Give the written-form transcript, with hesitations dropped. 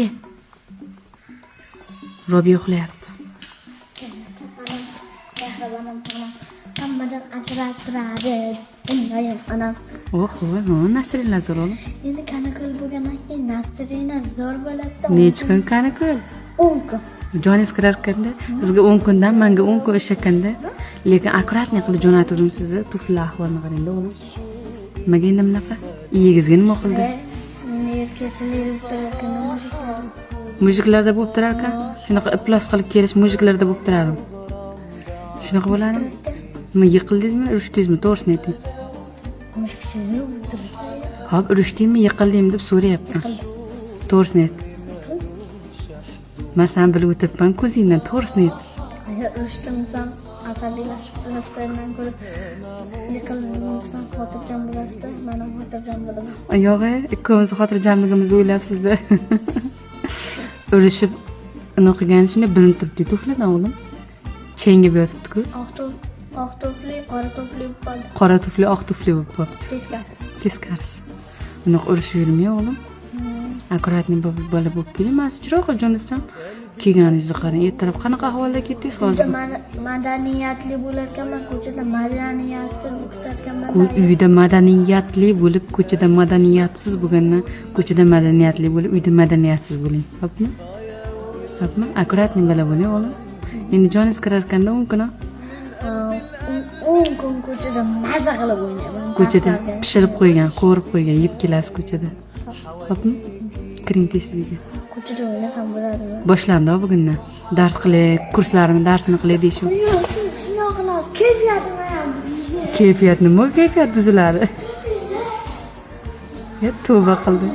Robiya. Robiya uxlayapti. Onam, mehribonim onam, hammadan ajralib turadi. Dunyoyim onam. Oho, nima настроение zo'r, o'g'lim. Endi kanikul bo'lgandan keyin настроение zo'r bo'ladi. Necha kun kanikul? 10 kun. Joningiz kirar ekanda, sizga 10 kundan, manga 10 kun ish ekanda. Lekin аккуратный qilib jo'natgandim sizni. Tufli ahvolini qarangda, o'g'lim. Nimaga endi bunaqa? Iyagingizga nima qildi? Meni erkachilik turarkan мужик lar. Мужик larda bo'lib turar ekan. Shunaqa iflos qilib kelish мужик larda bo'lib turarmi? Shunaqa bo'ladimi? Nima, yiqildingizmi, urushdingizmi? To'g'risini ayting. Мужик chilik bo'lib turadi. Hop, urushdingmi, yiqildingmi deb so'rayapman. To'g'risini ayt. Man sani bilib o'tiribman ko'zingdan, to'g'risini ayt. Agar urushdim desam, asabiylashib qolasan ko'ra, yiqildim desam, xotirjam bo'lasizda, man ham xotirjam bo'laman. Yo'q, ikkovimiz xotirjamligimizni o'ylabsizda. Urushib anaqa qilgani shunday bilinib turibdi tuflidan, o'g'lim. Changib yotibdi-ku. Oq tufli qora tufli bo'lib qoldi. Qora tufli oq tufli bo'lib qolibdi. Teskarisi. Teskarisi. Unaqa urushib yurmang, o'g'lim. Аккуратный bola bo'lib keling. Man sizni chiroyli jo'natsam, kelganingizni qarang. Ertalab qanaqa ahvolda ketdingiz hozir? Madaniyatli bo'larkanman, ko'chada madaniyatsiz bo'lib ketarkanman. Uyda madaniyatli bo'lib, ko'chada madaniyatsiz bo'lgandan, ko'chada madaniyatli bo'lib, uyda madaniyatsiz bo'ling. Xo'pmi? Xo'pmi? Аккуратный bola bo'ling, o'g'lim. Endi joningiz kirar ekanda 10 kun. 10 kun ko'chada maza qilib o'ynayman. Ko'chada Darslarga. Pishirib qo'ygan, qovurib qo'ygan, yeb kelasiz ko'chada. Xo'pmi? Kiring tez uyga. Ko'chada o'ynasam bo'ladimi? Boshlandi bugundan. Dars qilay, kurslarimni darsini qilay deyishu. Yo'q, shunaqa qilasiz. Kayfiyatim ham. Kayfiyat nima? Kayfiyat buziladi. Ya, tavba qildim.